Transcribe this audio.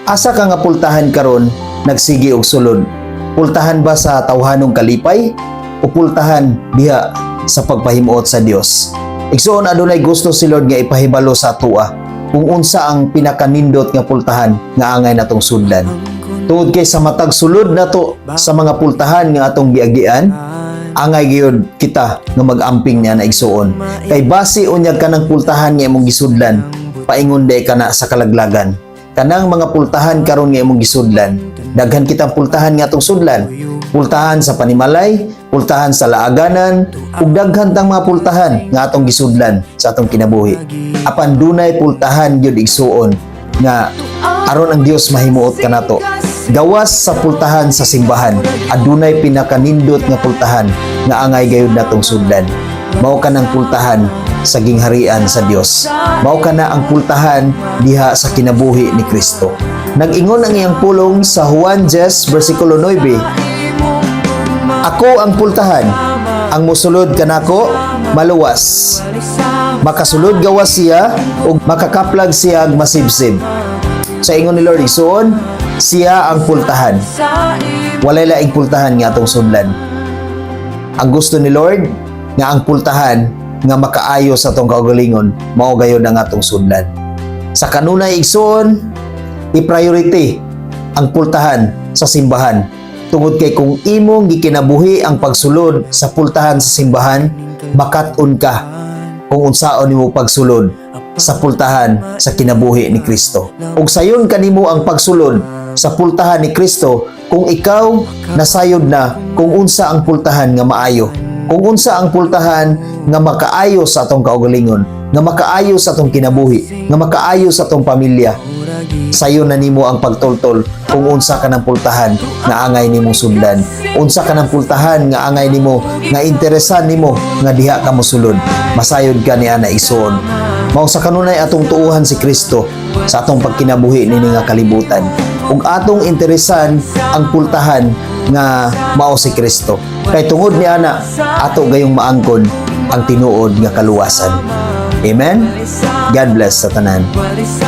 Asa ka nga pultahan karon nagsigi og sulod? Pultahan ba sa tawhanong kalipay o pultahan diha sa pagpahimuot sa Dios? Igsuon, adunay gusto si Lord nga ipahibalo sa atoa kung unsa ang pinakanindot nga pultahan nga angay natong sudlan. Tungod kay sa matag sulod nato sa mga pultahan nga atong giagian, angay gyud kita nga mag-amping niya na, igsuon. Kay basi unyag kanang pultahan nga imong gisudlan, paingon day kana sa kalaglagan. Kanang mga pultahan karon nga imong gisudlan, daghan kitang pultahan nga atong sudlan. Pultahan sa panimalay, pultahan sa laaganan, ug daghan tang mga pultahan nga atong gisudlan sa atong kinabuhi. Apan dunay pultahan gyud, igsuon, nga aron ang Dios mahimuot kanato. Gawas sa pultahan sa simbahan, adunay pinakanindot nga pultahan nga angay gayud natong sudlan. Mao kanang pultahan sa gingharian sa Dios. Mao kana ang pultahan diha sa kinabuhi ni Kristo. Nag-ingon ang iyang pulong sa Juan 10 versikulo 9, "Ako ang pultahan, ang musulod kanako maluwas. Makasulod gawas siya ug makakaplag siya ug masibsib." Sa ingon ni Lord, igsuon, siya ang pultahan. Walay laing pultahan nga atong sudlan. Ang gusto ni Lord nga ang pultahan nga makaayo sa atong kaugalingon, mao gayud ang atong sudlan. Sa kanunay, igsuon, i-priority ang pultahan sa simbahan. Tungod kay kung imong gikinabuhi ang pagsulod sa pultahan sa simbahan, makat-on ka kung unsaon nimo pagsulod sa pultahan sa kinabuhi ni Kristo. Ug sayon kanimo ang pagsulod sa pultahan ni Kristo kung ikaw nasayod na kung unsa ang pultahan nga maayo. Kung unsa ang pultahan nga makaayo sa atong kaugalingon, nga makaayo sa atong kinabuhi, nga makaayo sa atong pamilya. Sayo na nimo ang pagtultol kung unsa ka ng pultahan nga angay nimong sundan. Unsa ka ng pultahan nga angay nimo nga interesan nimo nga diha ka mosulod. Masayod ka niya na, igsuon. Mao sa kanunay atong tuuhan si Kristo sa atong pagkinabuhi nini nga kalibutan. Ug atong interesan ang pultahan nga mao si Kristo. Kay tungod ni ana, ato gayong maangkon ang tinuod nga kaluwasan. Amen. God bless sa tanan. Wali sa